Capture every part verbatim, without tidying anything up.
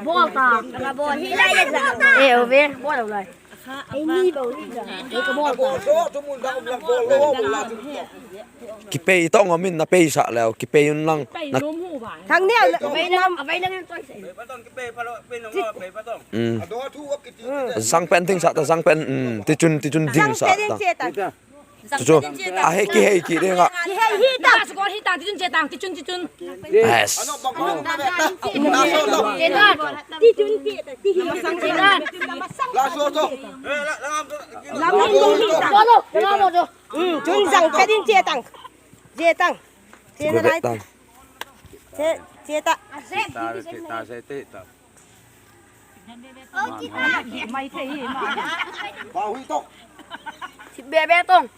Bol ta. Bol hi lai le ja. Eh, ove, bol lai. Ei ni bol ni ja. Ei ka bol ta. Kipei tong amin na pei sa leo, kipei un lang. Thang neo le. Vai lang, vai lang toi. Mm. Jang pen ding sa ta, jang pen, mm, ti chun, ti chun ding sa ta. Chu chu. A he ki he ki ding a. Ki he hi ta. Score hi ta, ti chun che ta, ti chun, ti chun. Yes. Ti chun che ta, ti hi sang che ta. Lam ni ni ta. Lo, lo, lo, lo. Mm, chun jang pen ding che ta. Che ta. Che na lai. Che, che ta. Che ta, che ta, che ta. Mai thei hi ma. Ba hui to. Thip be be tong.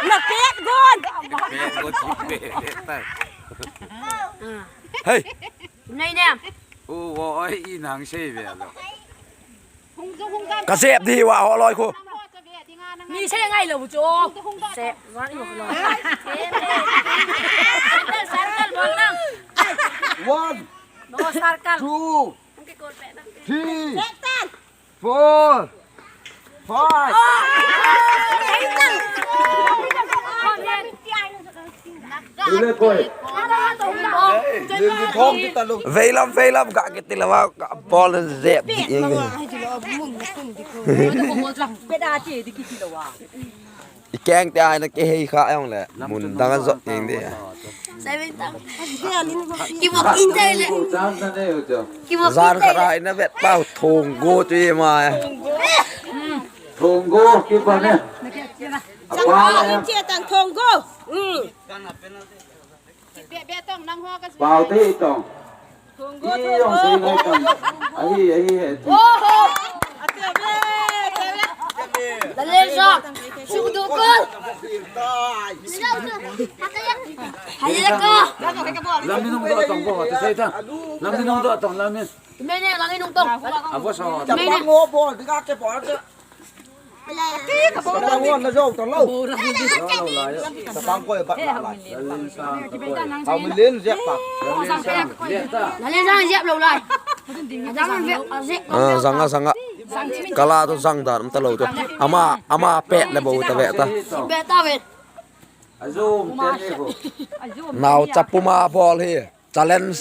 Na pet gon. Hey. Nei ne. U, wo, oi, i nang sei ve lo. Ka jep di wa ho loi khu. Mi sei ngai lo chu. Se, wa i lo. Circle, circle, bol nang. One. No circle. Two. Three. Four. Five. Veilam, veilam, ka kiti lama, ka bol jep di ing. I keng te ai na ke hei kha jong le. Mun dang a jot ing de. Seven tang. Ki bok in tai le. Ki bok in tai le. Jan kha ina vet pau thong go tu ma. Thong go, ki pa ne. Chang in che tang thong go. Mm. Pau te tong. Thong go, i thong go. Ahi, ahi he. Oh, oh. Lale sa. Sudu ko. Hale ko. Lam ni nung do tong ko, te sei ta. Lam ni nung do tong, lam ni. Mene, lam ni nung tong. Abo sa. Mene. Ngo bol, di ka ke bol. Chapang wan na jo tang lo. Chapang koi bat la lai. Hau mi len jep pa. Lale jang jep lo lai. Jang jep. Ah, jang a, jang a. Kala to jang dan ta lo to. Ama, ama pet le bo ta ve ta. Be ta ve. Nao chapuma bol hi. Challenge.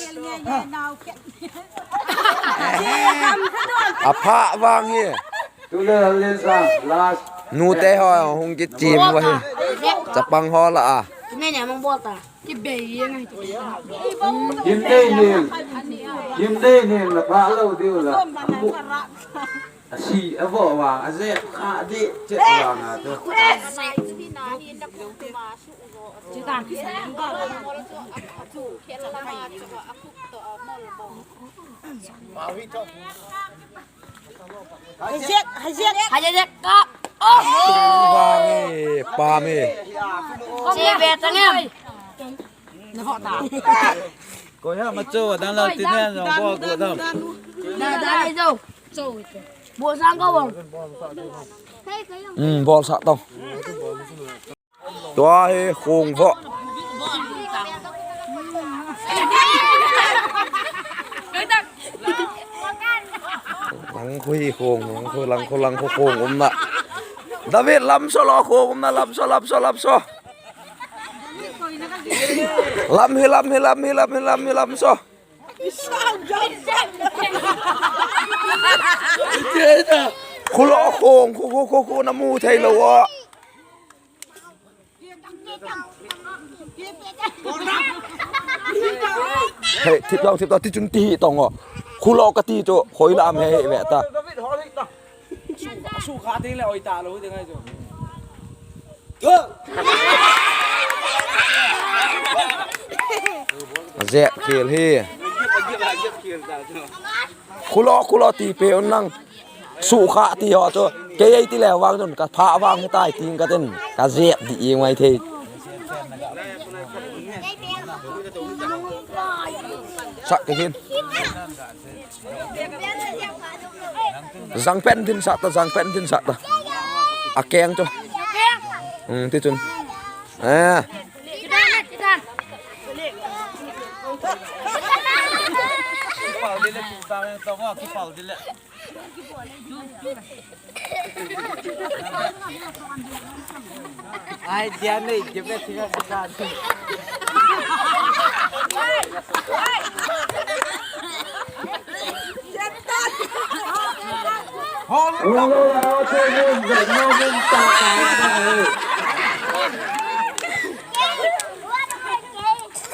Apha vang hi. Tule lesa last. Nute ho hung kichim va hi. Chapang ho la a. Nei ne mang bol ta. Ki bei ye ngai to. Kim dei ning. Kim dei ning la pha lo diu la. Asi avo vang a je kha de che vang a to. Hajek, hajek, hajek kap. Oh. Vang e, pam e. Che be tang em. Na ho ta. Ko ya ma cho dan la tin ne no ko ko dam. Da da le jo. Cho. Bo sang ko bo. Hmm, bol sa tong. Tua hi khong vo. Lang khu hi khong, lang khu, lang khu, lang khu khong um na. David, lam so lo khong um na, lam so, lam so, lam so. Lam hi, lam hi, lam hi, lam hi, lam hi, lam so. Khulo khong, khu, khu, khu, khu, na mu thei lo a. Hei, thip tong, thip tong, ti chun ti hi tong o. Khulo ka ti chu, khoi lam he he ve ta. Su, su kha ding le oi ta lo ding ai chu. Jep khel hi. Khulo, khulo ti pe un nang. Su kha ti ho chu. Kei ei ti le vang chun ka pha vang hi tai ting ka tin. Ka jep di i ngai thei. Sak ke hin. Jangpen din sah ta, jangpen din sah ta. Akeng chu. Hmm, ti chun. Eh. Ai, dia nei, dia pe sila sila. Hol.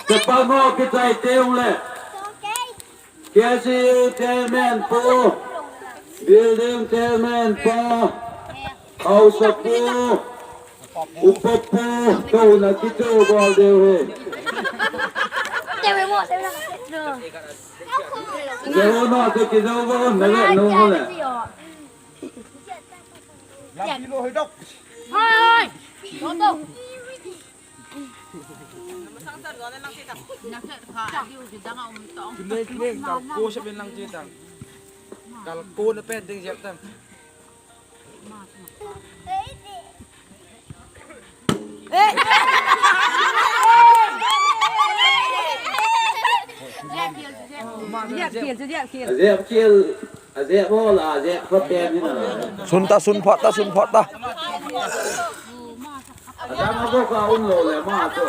Te pa mo kitai te ung le. K C U chairman pu, building chairman pu, haosa pu, upa pu, kou na kichu bol deu he. Deu na te kichu bol na le nu le. Hoi, hoi. Kalko na pen ding jep tang. Jep khel, jep khel. Jep khel, jep hol a, jep kho pen ni na. Sun ta, sun phat ta, sun phat ta. Adang a bok a um lou le ma chu.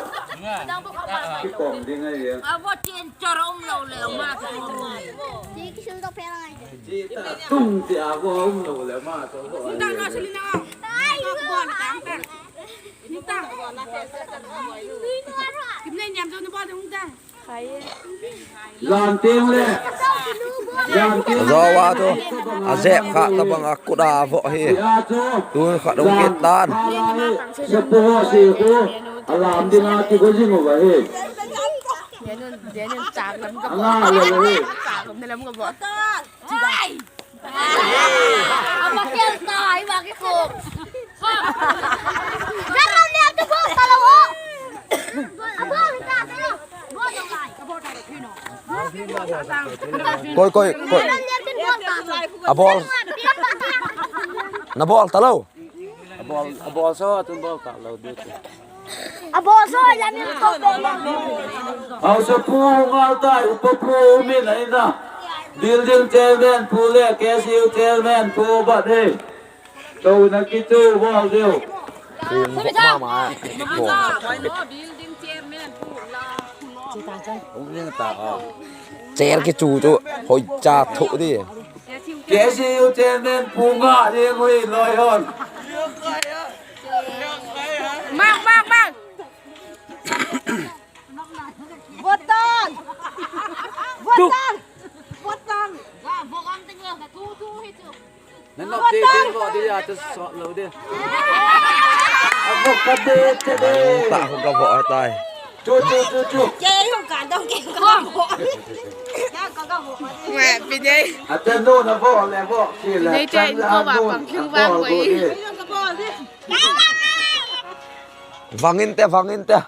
Ki kom ding ai ya. A bok chen chor um lou le ma chu. Ji ki sun to phe lai. Ji ta tung ti a bok um lou le ma chu. Ung tang na sili na. Ung tang. Kim nei niam jo na ba ung tang. Jan teng le. Jan teng. Ajo a chu. Ajep kha tabang a kut a avoh hi. Tun khat ung kit tan. Sepo si khu. Alam ding a ti ko jing uva hi. Anga le le hi. Aba kel tai, aba ke ko. Jan lam le tu bol ta lo. Aba ta ta lo. Bol dong lai. Koi, koi, koi. Jan lam le tu bol ta lo. Abol. Na bol ta lo. Abol, abol so, tun bol ta lo, du tu. Abol so, ya ni ko ko. Haosa pu ngal tai, upa pu min ai na. Building chairman pu le, K C U chairman pu ba de. Kou na kichu bol deu. Kum bok mama. Bok. Building chairman pu la. Kum ning ta a. Chair kichu chu hoi cha thu di. K C U chairman pu nga ding ui loi hon. Mang, mang, mang. Votang. Votang. Votang. Ga votang ting lo ka tu tu hi tu. Nan nok ti tin vot di ya tu sot lo di. A vot ka de te de. Ta hung ka vot tai. Chu, chu, chu, chu. Che, hung ka dong ke ka vot. Wa, pi dei. A te no na vot le vot. Pi dei te in ko ba pang chu ba ko i. Vangin te, vangin te.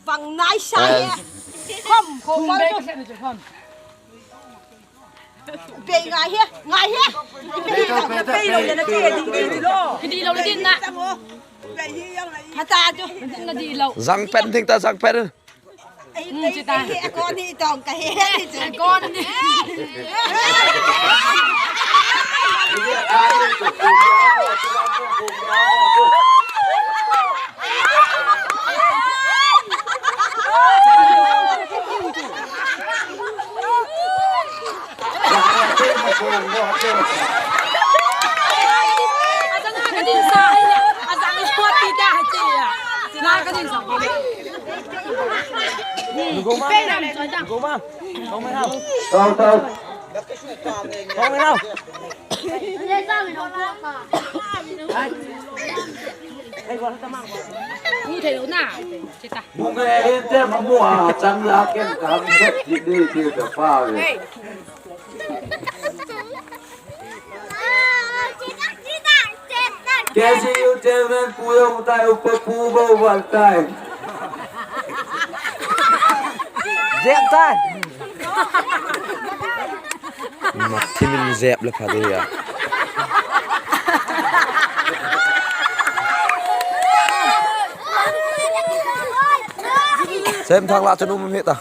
Vang nai sa he. Khom, khom, khom. Pe ngai he, ngai he. Pe lo le na che ding ding lo. Kidi lo le din na. Hata jo. Na di lo. Jang pen thing ta, jang pen. Ai, ai, ai, ai, kon ni tong ka he, he, ni chu. Kon ni. Tao, tao. Mu nge hin te ma mu a chang la ken ka ham set ki ni ki ka pa ve. K C U chairman pu jong tai, upa pu bou val tai. Jep tai. Mathimin jep le pha ding a. Semthang lah chun um hita.